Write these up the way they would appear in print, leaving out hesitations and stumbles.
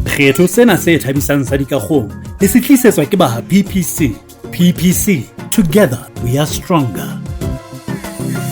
Kgetho sena se thabisang sa dikakgong le se tlisetswa ke ba PPC. PPC, together we are stronger.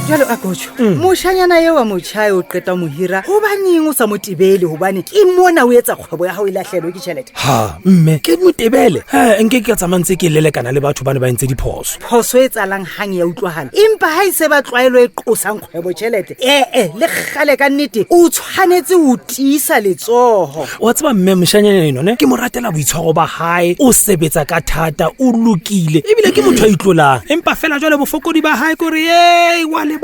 Jalo a kotšho mošanyana eo wa motšha e o qeta mo hira, gobaneng o sa mo tebele? Gobane ke mona o etsa kgwebo ya gago e latlhelwe ke tšhelete. Ha mme, ke motebele he, nke ke tsamaya ntse ke lelekana le batho ba ne ba entse diphoso. Phoso e tsalang gang ya utlwagala, empa ga e se ba tlwaelo e qosang kgwebo tšhelete, ee, le gale ka nnete o tshwanetse o tiisa letsogo. Wa tseba mme, moshanyana eno ne ke mo ratela boitshwaro ba hae, o sebetsa ka thata, o lokile, ebile ke motho a itlolang, empa fela jwale bofokodi ba hae kore e wa lebala.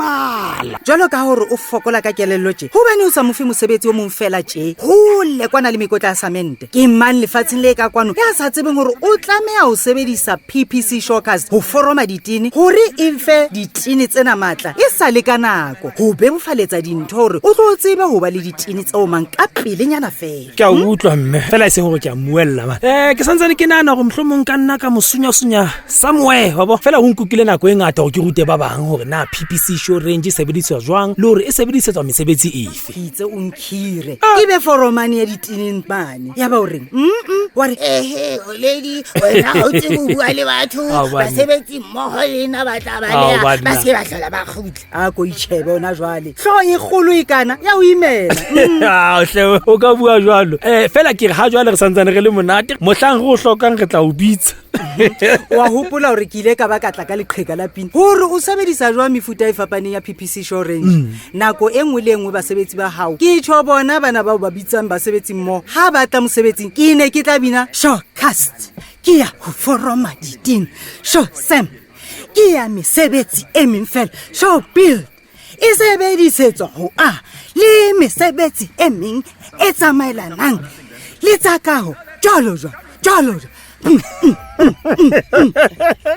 Jalo ka gore o fokola ka kelello tše, gobane o sa mo fe mosebetsi o mong fela tše gole kwana le mekotla ya samente? Ke mang lefatsheng le ka kwano ya sa tsebeng gore o tlameya ho sebedisa PPC Shocas ho foroma ditene hore e fe ditene tsena matla e sa le ka nako, ho bebofaletsa dintho hore o tlo tsebe ho ba le ditene tseo mang ka pelenyana fela? Ke a utlwa mme, fela e seng gore ke a mmuella man. Ke santsane ke nahana gore mohlomong ka nna ka mo sunyasunya somewhere wa bo, fela ho nkukile nako e ngata gore ke rute ba bang hore na PPC Show Range e sebediswa jwang le hore e sebedisetswa mesebetsi efe. Ke itse o nkhire ke be foromane ya diteneng mane, ya ba o reng mm wa re Ehe, Oledi, wena ha o tsebe ho bua le batho. Ao, banna. Basebetsi mmoho le nna ba tla Ao, baleha, banna. ba se ba hlola ba kgutla. A ko itšhebe ona jwale, tlhogo e kgolo e kana ya o imela. Ah, hle o ka bua jwalo fela ke re ha jwale re santsane re le monate, mohlang re o hlokang re tla o bitsa. Wa hopola gore ke ile ka ba ka tla ka leqheka la pina gore o sebedisa jwang mefuta e fapaneng ya PPC Show Range nako e nngwe le e nngwe. Basebetsi ba gago, ke tšho bona bana bao ba bitsang basebetsi mmogo, ga ba tla mosebetsing ke ne ke tla bina Showcast ke ya ho foroma ditene, Show Sam ke ya mesebetsi e meng fela, Show Build e sebedisetswa ho a le mesebetsi e meng e tsamaelanang le tsa kaho, jalo jalo jalo jalo.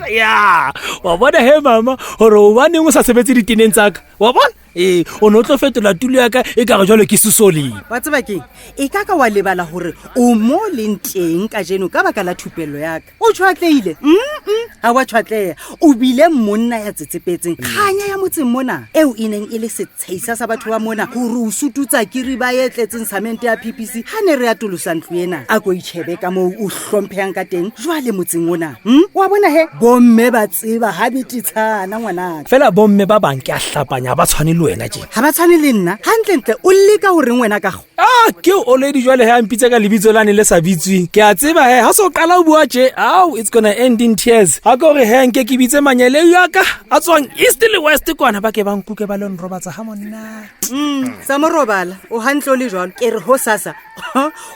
Ya wa bona he mama, gore obaneng o sa sebetse diteneng tsaka, wa bona ee, o ne o tlo fetola tulo ya ka e kare jwalo ke sesoleng. Wa tseba keng, e ka ka wa lebala gore o mo leng teng ka jeno ka baka la thupello yaka. O tshwatleile mm ga wa tshwatleya, o bile monna ya tsetsepetseng kganya ya motseng mona eo e neng e le setsheisa sa batho ba mona gore o sututsa kiri ba e tletseng samente ya PPC ga ne re atolosa ntlo ena. A ko itšhebe ka moo o hlomphehang ka teng jwale motseng ona. Wa bona he, bomme ba tseba ga betetshana, ngwanaka. Fela bomme ba bang, ke a hlapanya, ha ba tshwane le wena tje. Ga ba tshwane le nna gantlentle? O leka goreng wena kago? Ah, ke Oledi jwale he a mpitse ka lebitso lane le sa bitsweng. Ke a tseba he ha so qala o bua tje, ao, it's gonna end in tears. Ha ke hore he nke ke bitse manyele ya ka a tswang east le west kwana, ba ke ba nkuke ba lo nrobatsa ha monate. Sa mo robala o gantle o le jalo. Ke re ho sasa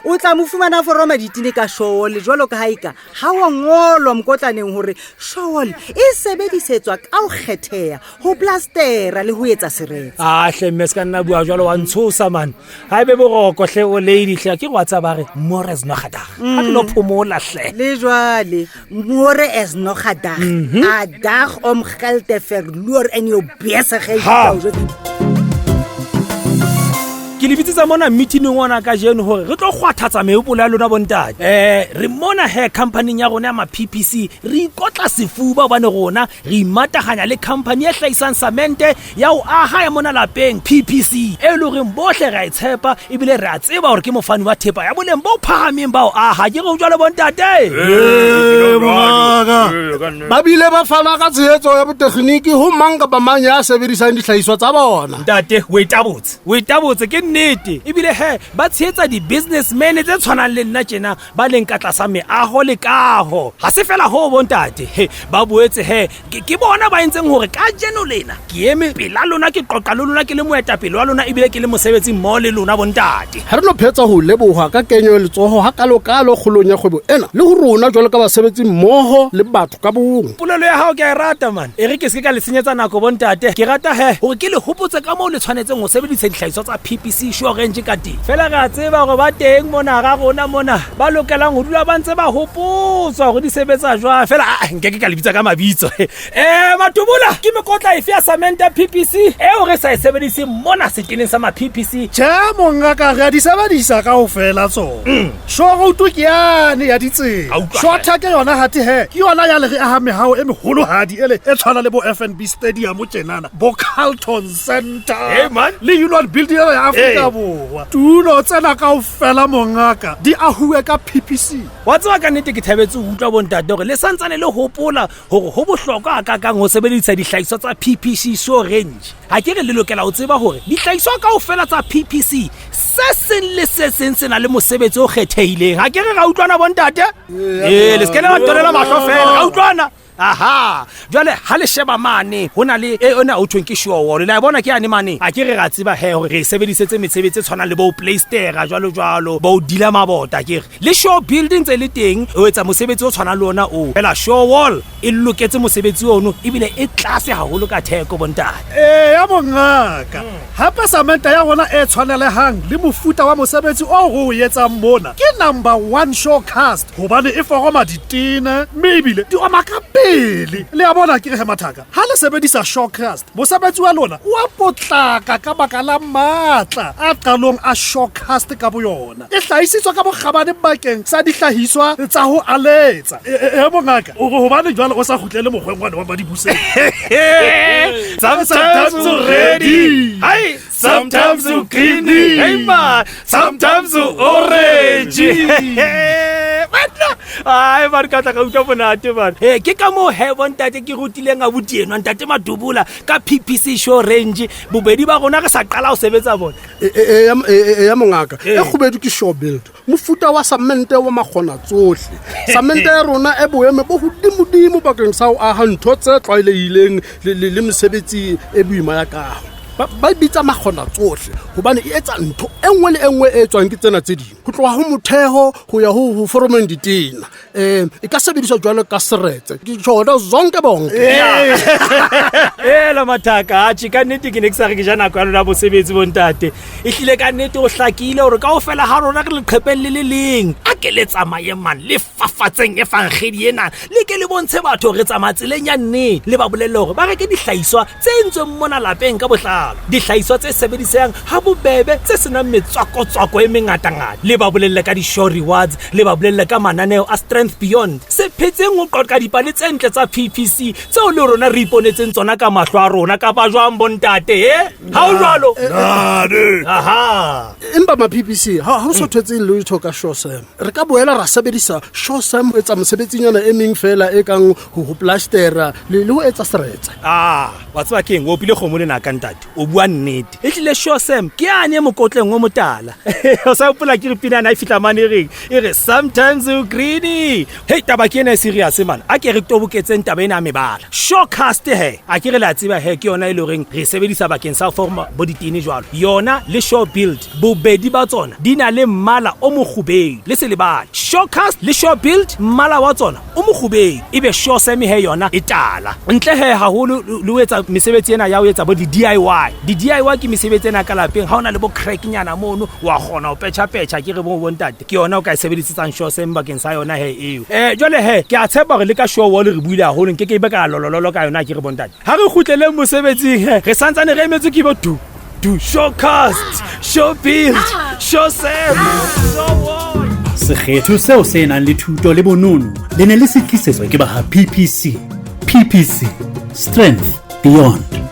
o tla mo fumana foroma ditene ka showole, jwalo ka ga eka ga wa ngolwa mokotlaneng gore showole e sebedisetswa ka ho kgetheha ho plastera le ho etsa seretse. A hle mme, se ka nna bua jwalo, wa ntshosa man. Ha ebe boroko hle o lady hle, ke wa tsa ba re more is nogadag, ha ke lo phomola hle. Le jwale more as nogadag a dag om geld te verloor in jou besigheid. Ha. Ke le bitsetsa mona meetingeng ona ka jeno hore re tlo kgwathatsa mehopolo ya lona bontate. Re mona he companyng ya rona ya ma-PPC, re ikotla sefuba hobane rona re imatahanya le company e hlahisang samente ya ho aha ya mona lapeng, PPC, e le horeng bohle re a e tshepa ebile re a tseba hore ke mofani wa thepa ya boleng bo phahameng ba ho aha. Ke re ho jwalo, bontate? Ee, mongaka, ba bile ba fana ka tshehetso ya botekgniki ho mang kapa mang ya sebedisang dihlahiswa tsa bona. Ntate, o e tabotse, o e tabotse, ke nnete. Ebile he ba tshehetsa di-businessman tse tshwanang le nna tjena ba leng ka tlasa meaho le kaho. Ha se fela ho bontate he, ba boetse he ke bona ba entseng hore ka jeno lena ke eme pela lona, ke qoqa le lona ke le moetapele wa lona, ebile ke le mosebetsi mmoho le lona bontate. Ha re no phetsa ho leboha ka kenyo ya letsoho ha kalokalo kgolong ya kgwebo ena le ho rona jwalo ka basebetsi mmoho le batho ka bong. Polelo ya hao ke a e rata man. E re ke se ke ka le senyetsa nako bontate, ke rata he hore ke le hopotse ka moo le tshwanetseng ho sebedisa dihlahiswa tsa PPC Sure Range ka teng. Fela re a tseba hore ba teng mona ga rona mona ba lokelang ho dula ba ntse ba hopotswa hore di sebetsa jwang, fela ah, nke ke ka le bitsa ka mabitso. Matobola, ke mekotla efe ya samente ya PPC eo re sa e sebediseng mona seteneng sa ma-PPC? Tjhe mongaka, re a di sebedisa kaofela tsona. Showroad ke yane ya ditsela, Ka utlwa. Shorter ke yona hate he ke yona ya le re aha mehao e meholohadi ele e tshwana le bo FNB Stadium tjenana, bo Carlton Center Hey, man. le Union Building ena ya Africa. Afrika Borwa. Tulo tsena kaofela mongaka di ahuwe ka PPC. Wa tseba ka nnete ke thabetse ho utlwa bontate hore le santsane le hopola hore ho bohlokwa hakakang ho sebedisa dihlahiswa tsa PPC Show Range. Ha ke re le lokela ho tseba hore dihlahiswa kaofela tsa PPC se seng le se seng se na le mosebetsi o kgethehileng. Ha ke re ra utlwana bontate? Ee, le se ke la tonela mahlo fela, ra utlwana. Aha, jwale ha le sheba mane ho na le e ona ho thweng ke sure wall. Le a e bona ke yane mane. A ke re ra tseba he hore re e sebedisetse mesebetsi e tshwanang le bo playstera jwalo jwalo, bo dila mabota ke re. Le sure building tse le teng o etsa mosebetsi o tshwanang le ona oo. Fela sure wall e loketse mosebetsi ono ebile e tlase haholo ka theko bontate. Eya mongaka, hape samente ya rona e tshwanelehang le mofuta wa mosebetsi oo re o etsang mona ke number one sure cast hobane e foroma ditene mme ebile di oma ka pele. Le a bona ke re he mathaka, ha le sebedisa Shorecast mosebetsi wa lona o a potlaka ka baka la matla a qalong a Shorecast ka boyona. E hlahisitswe ka bokgabane bakeng sa dihlahiswa tsa ho aletsa. E mongaka, o re hobane jwale o sa kgutlele mokgweng wane wa madibuseng? Sometimes o ready. Hai, sometimes o green. Hey man, sometimes o orange. Banna, ai man ka tla ka utlwa monate man. Eh, ke ka moo he bontate ke rutileng abuti enwa ntate Madubula ka PPC Show Range. Bobedi ba rona re sa qala ho sebetsa bona. Eya mongaka, e kgubedu ke sure build, mofuta wa samente wa makgona tsohle. Samente ya rona e boemo bo hodimodimo bakeng sa ho aha ntho tse tlwaelehileng le mesebetsi e boima ya kaho. Ba e bitsa makgona tsohle hobane e etsa ntho e nngwe le e nngwe e etswang ke tsena tse ding, ho tloha ho motheho ho ya ho foromeng ditena. E ka sebediswa jwalo ka seretse, ke tjhona zonke bonke. Ela mathaka, atjhe ka nnete ke ne ke sa re ke ja nako ya lona bosebetsi bontate. E hlile ka nnete o hlakile hore kaofela ha rona re leqhepeng le le leng. A ke le tsamayeng man, le fafatseng evangedi ena, le ke le bontshe batho re tsamaya tseleng ya nnete, le ba bolelle hore ba reke dihlahiswa tse entsweng mona lapeng ka botlalo, dihlahiswa tse sebedisehang ha bobebe, tse senang metswakotswako e mengatangata. Le ba bolelle ka di-show rewards, le ba bolelle ka mananeo a Strength Beyond. Se phetseng ho qoqa dipale tse ntle tsa PPC tseo le rona re iponetseng tsona ka mahlo a rona, kapa jwang bontate? Ha o jwalo? Aha. Empa ma PPC ha ho so thetse letho ka Sure Sam. Re ka boela ra sebedisa Sure Sam ho etsa mosebetsinyana e meng fela e kang ho plastera le ho etsa seretse. Ah, wa tseba keng, o opile kgomo le naka ntate, o bua nnete. E hlile Sure Sam ke yane e mokotleng o motala. O sa hopola ke re pina na e fihla mane e reng? E re sometimes you greedy. Hey, taba ke ena e serious man. A ke re toboketseng taba ena ya mebala. Shorecast he, a ke re le a tseba he ke yona e le horeng re e sebedisa bakeng sa ho forma bo ditene jwalo. Yona le Sure Build bobedi ba tsona di na le mmala o mokgubedu. Le se lebale, Shorecast le Sure Build mmala wa tsona o mokgubedu, ebe Sure Sam he yona e tala. Ntle he haholo le ho etsa mesebetsi ena ya ho etsa bo di-DIY. Di-DIY ke mesebetsi ena ka lapeng, ha o na le bo crack-nyana mono wa kgona ho petjha-petjha, ke re bo bontate ke yona o ka e sebedisetsang Sure Sam bakeng sa yona he eo. Jwale he ke a tshepa hore le ka Sure Wall re buile haholo, nke ke be ka lolololo ka yona, ke re bontate. Ha re kgutleleng mosebetsing he, re santsane re emetswe ke bo du du Shorecast, Sure Build, Sure Sam, Sure Wall. Sekgetho seo se nang le thuto le bonono le ne le se tlisetswa ke ba ha PPC. PPC, Strength Beyond.